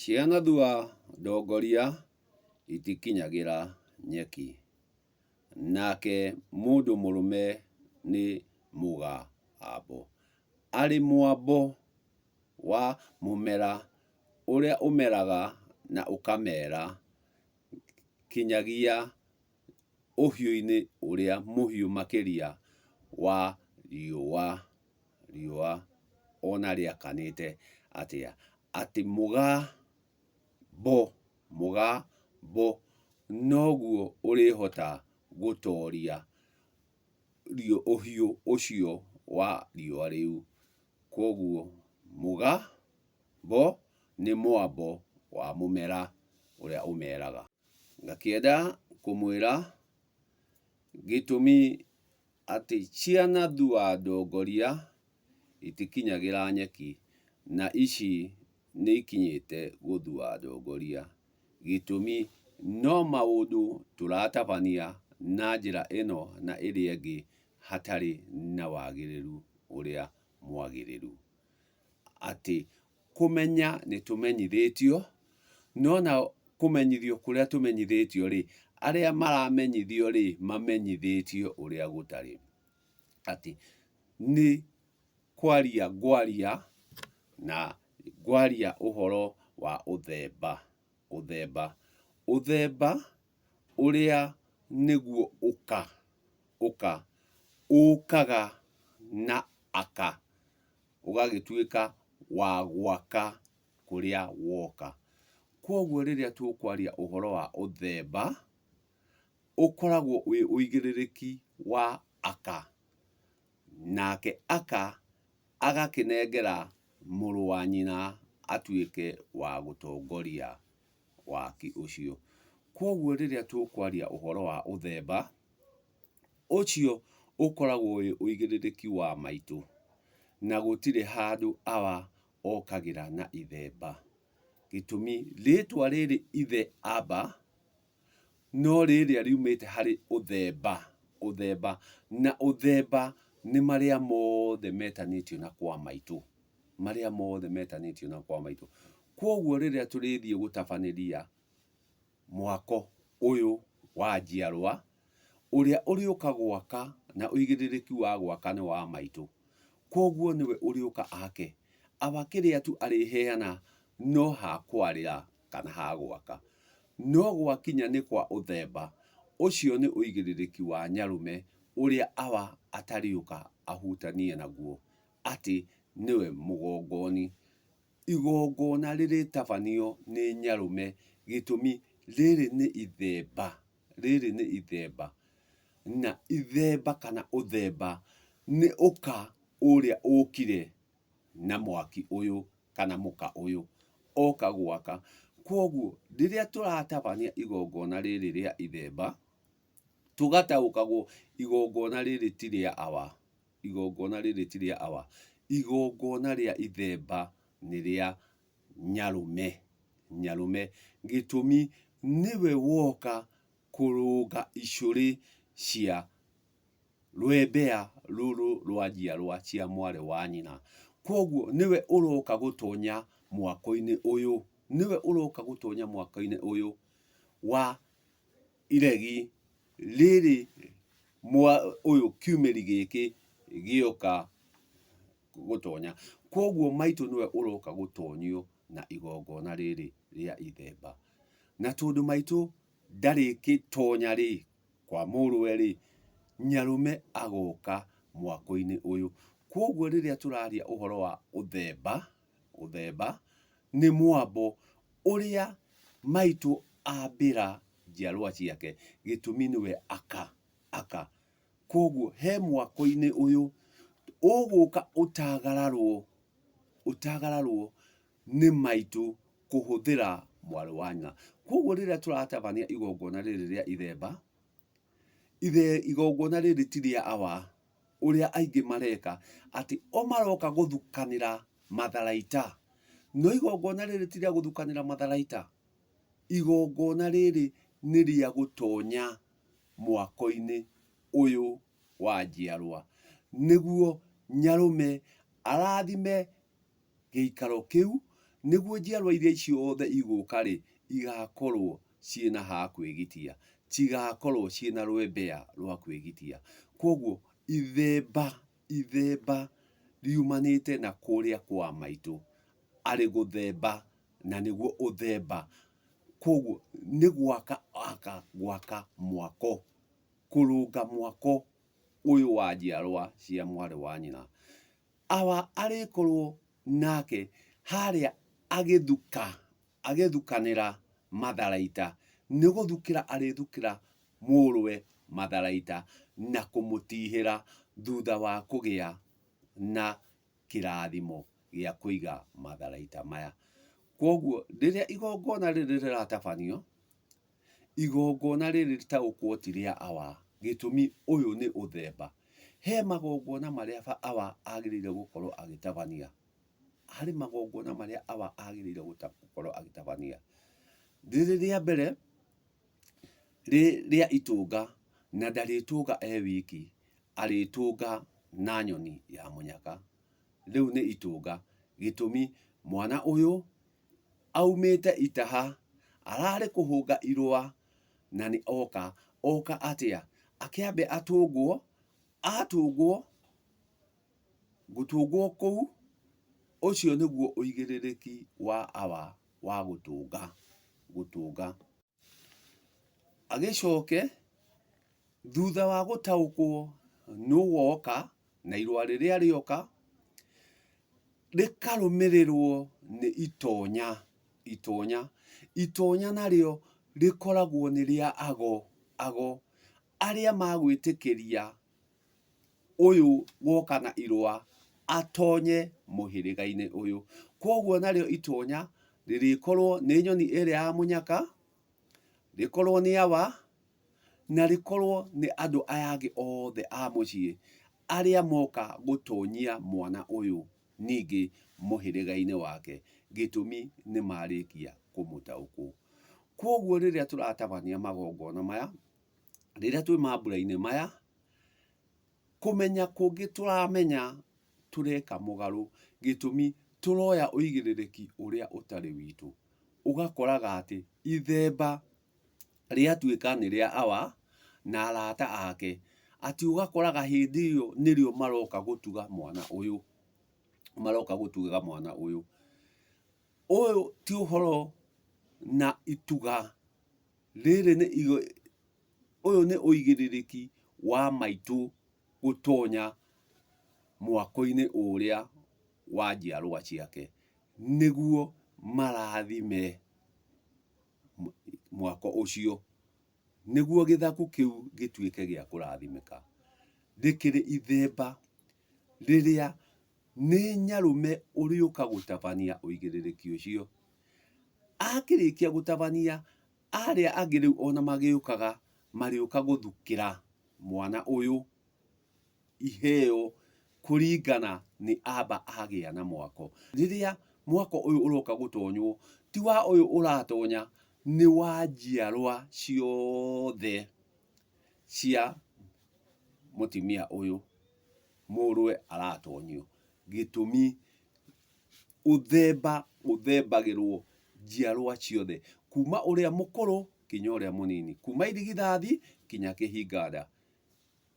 Cianathua ndongoria itikinyagĩra nyeki. Nake mũndũ mũrũme nĩ mũgambo. Arĩ mwambo wa mũmera ũrĩa ũmeraga na ũkamera kinyagia ũhiũ-inĩ ũrĩa mũhiũ makĩria wa riũa, riũa ona rĩakanĩte atĩa. Atĩ mũgambo, mũgambo noguo ũrĩhota gũtoria ũhiũ ũcio wa riũa rĩu. Kwoguo mũgambo nĩ mwambo wa mũmera ũrĩa ũmeraga. Ngakĩenda kũmwĩra gĩtũmi atĩ ciana thua ndongoria itikinyagĩra nyeki, na ici nĩikinyĩte gũthua ndongoria. Gĩtũmi no maũndũ tũratabania na njĩra ĩno na ĩrĩa ĩngĩ hatarĩ na wagĩrĩru ũrĩa mwagĩrĩru. Atĩ kũmenya nĩ tũmenyithĩtio, no na kũmenyithio kũrĩa tũmenyithĩtio rĩ, arĩa maramenyithio rĩ, mamenyithĩtio ũrĩa gũtarĩ. Atĩ nĩ kwaria ngwaria na ngwaria ũhoro wa ũthemba, ũthemba. Ũthemba ũrĩa nĩguo ũka, ũka, ũkaga na aka, ũgagĩtuĩka wa gwaka kũrĩa woka. Kwoguo rĩrĩa tũkwaria ũhoro wa ũthemba, ũkoragwo wĩ ũigĩrĩrĩki wa aka, nake aka agakĩnengera mũrũ wa nyina atuĩke wa gũtongoria waki ũcio. Kwoguo rĩrĩa tũkwaria ũhoro wa ũthemba, ũcio ũkoragwo wĩ ũigĩrĩrĩki wa maitũ, na gũtirĩ handũ awa okagĩra na ithemba. Gĩtũmi, rĩtwa rĩrĩ ithe Abba, no rĩrĩa riumĩte harĩ ũthemba, ũthemba, na ũthemba nĩ marĩa mothe metanĩtio na kwa maitũ, marĩa mothe metanĩtio na kwa maitũ. Kwoguo rĩrĩa tũrĩthiĩ gũtabanĩria mwako ũyũ wa njiarwa, ũrĩa ũrĩũka gwaka na ũigĩrĩrĩki wa gwaka nĩ wa maitũ. Kwoguo nĩwe ũrĩũka ake. Awa kĩrĩa tu arĩheana no ha kwarĩra kana ha gwaka. No gwakinya nĩ kwa ũthemba, ũcio nĩ ũigĩrĩrĩki wa nyarũme ũrĩa awa atarĩũka ahutanie naguo atĩ nĩwe mũgongoni. Igongona rĩrĩtabanio nĩ nyarũme gĩtũmi rĩrĩ nĩ ithemba, rĩrĩ nĩ ithemba. Na ithemba kana ũthemba nĩ ũka ũrĩa ũkire na mwaki ũyũ kana mũka ũyũ oka gwaka. Kwoguo rĩrĩa tũratabania igongona rĩrĩ rĩa ithemba, tũgataũkagwo igongona rĩrĩ ti rĩa awa, igongona rĩrĩ ti rĩa awa, igongona rĩa ithemba nĩ rĩa nyarũme, nyarũme. Gĩtũmi nĩwe woka kũrũnga icũrĩ cia rwembea rũrũ rwa njiarwa cia mwarĩ wa nyina. Kwoguo nĩwe ũroka gũtonya mwako-inĩ ũyũ, nĩwe ũroka gũtonya mwako-inĩ ũyũ wa iregi rĩrĩ ũyũ kiumĩri gĩkĩ gĩoka gũtonya. Kwoguo maitũ nĩwe ũroka gũtonyio na igongona rĩrĩ rĩa ithemba. Na tondũ maitũ ndarĩkĩtonya rĩ, kwa mũrũwe rĩ, nyarũme agoka mwako-inĩ ũyũ. Kwoguo rĩrĩa tũraria ũhoro wa ũthemba, ũthemba nĩ mwambo ũrĩa maitũ ambĩra njiarwa ciake, gĩtũmi nĩwe aka, aka. Kwoguo he mwako-inĩ ũyũ ũgũka ũtagararwo, ũtagararwo nĩ maitũ kũhũthĩra mwarĩ wa nyina. Kwoguo rĩrĩa tũratabania igongona rĩrĩ rĩa ithemba, ithe igongona rĩrĩ ti rĩa awa, ũrĩa aingĩ mareka, atĩ o maroka gũthukanĩra matharaita. No igongona rĩrĩ ti rĩa gũthukanĩra matharaita, igongona rĩrĩ nĩ rĩa gũtonya mwako-inĩ ũyũ wa njiarwa, nĩguo nyarũme arathime gĩikaro kĩu, Nĩguo njiarwa iria ciothe igũka rĩ, igakorwo ciĩna ha kwĩgitia, cigakorwo ciĩna rwembea rwa kwĩgitia. Kwoguo ithemba, ithemba riumanĩte na kũrĩa kwa maitũ, arĩ gũthemba na nĩguo ũthemba. Kwoguo nĩ gwaka aka gwaka mwako, kũrũnga mwako ũyũ wa njiarwa cia mwarĩ wa nyina. Awa arĩkorwo nake harĩa agĩthuka, agĩthukanĩra matharaita, nĩ gũthukĩra arĩthukĩra mũrũwe matharaita na kũmũtihĩra thutha wa kũgĩa na kĩrathimo gĩa kũiga matharaita maya. Kwoguo rĩrĩa igongona rĩrĩ rĩratabanio, Igongona rĩrĩ rĩtaũkwo ti rĩa awa, gĩtũmi ũyũ nĩ ũthemba. He magongona marĩa awa agĩrĩire gũkorwo agĩtabania. Harĩ magongona marĩa awa agĩrĩire gũkorwo agĩtabania. Rĩrĩ rĩa mbere, rĩ rĩa itũnga, na ndarĩtũnga e wiki, arĩtũnga na nyoni ya mũnyaka. Rĩu nĩ itũnga, gĩtũmi mwana ũyũ aumĩte itaha, ararĩ kũhũnga irũa na nĩ oka. Oka atĩa? Akĩambe atũngwo, atũngwo, gũtũngwo kũu, ũcio nĩguo ũigĩrĩrĩki wa awa wa gũtũnga, gũtũnga. Agĩcoke thutha wa gũtaũkwo nũ woka na irũa rĩrĩa rĩoka, rĩkarũmĩrĩrwo nĩ itonya, itonya. Itonya narĩo rĩkoragwo nĩ rĩa ago, ago arĩa magwĩtĩkĩria ũyũ woka na irũa atonye mũhĩrĩga-inĩ ũyũ. Kwoguo narĩo itonya rĩrĩkorwo nĩ nyoni ĩrĩa ya mũnyaka, rĩkorwo nĩ awa, na rĩkorwo nĩ andũ aya angĩ othe a mũciĩ arĩa moka gũtonyia mwana ũyũ ningĩ mũhĩrĩga-inĩ wake, gĩtũmi nĩ marĩkia kũmũtaũkwo. Kwoguo rĩrĩa tũratabania magongona maya, rĩrĩa twĩ mambura-inĩ maya, kũmenya kũngĩ tũramenya tũreka mũgarũ, gĩtũmi tũroya ũigĩrĩrĩki ũrĩa ũtarĩ witũ. Ũgakoraga atĩ ithemba rĩatuĩka nĩ rĩa awa na arata ake, atĩ ũgakoraga hĩndĩ ĩyo nĩrĩo maroka gũtuga mwana ũyũ, maroka gũtuga mwana ũyũ. Ũyũ ti ũhoro na ituga, rĩrĩ nĩ ũyũ nĩ ũigĩrĩrĩki wa maitũ gũtonya mwako-inĩ ũrĩa wa njiarwa ciake, nĩguo marathime mwako ũcio, nĩguo gĩthaku kĩu gĩtuĩke gĩa kũrathimĩka. Rĩkĩrĩ ithemba rĩrĩa nĩ nyarũme ũrĩũka gũtabania ũigĩrĩrĩki ũcio. Akĩrĩkia gũtabania, arĩa angĩ rĩu ona magĩũkaga, marĩũka gũthukĩra mwana ũyũ iheo kũringana nĩ amba agĩa na mwako. Rĩrĩa mwako ũyũ ũroka gũtonywo, ti wa ũyũ ũratonya, nĩ wa njiarwa ciothe cia mũtimia ũyũ, mũrũwe aratonyio. Gĩtũmi ũthemba ũthembagĩrwo njiarwa ciothe, kuma ũrĩa mũkũrũ kinya ũrĩa mũnini, kuma irigithathi kinya kĩhinga nda.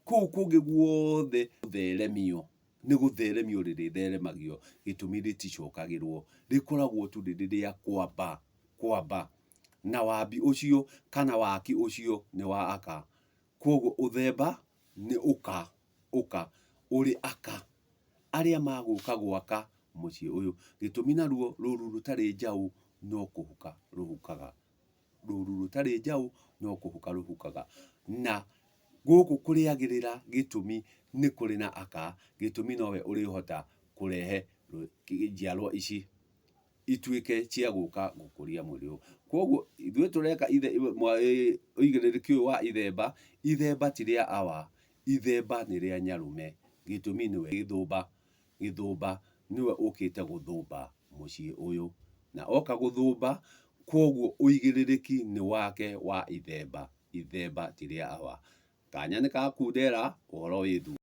Kũu kũngĩ guothe gũtheremio nĩ gũtheremio rĩrĩtheremagio, gĩtũmi rĩticokagĩrwo, rĩkoragwo tu rĩrĩ rĩa kwamba kwamba, na wambi ũcio kana waki ũcio nĩ wa aka. Kwoguo ũthemba nĩ ũka ũka ũrĩ aka arĩa magũka gwaka mũciĩ ũyũ. Gĩtũmi naruo rũru rũtarĩ njaũ no kũhuka rũhukaga. Rũru rũtarĩ njaũ no kũhuka rũhukaga. Na gũkũ kũrĩagĩrĩra gĩtũmi nĩ kũrĩ na aka, gĩtũmi nowe ũrĩhota kũrehe njiarwa ici ituĩke cia gũka gũkũria mwĩrĩ ũyũ. Kwoguo ithuĩ tũreka ũigĩrĩrĩki ũyũ wa ithemba, ithemba ti rĩa awa, ithemba nĩ rĩa nyarũme, gĩtũmi nĩwe gĩthũmba. Gĩthũmba nĩwe ũkĩte gũthũmba mũciĩ ũyũ, na oka gũthũmba, kwoguo ũigĩrĩrĩki nĩ wake wa ithemba, ithemba ti rĩa awa. Kanya nĩ ka kundera, ũhoro wĩ thutha.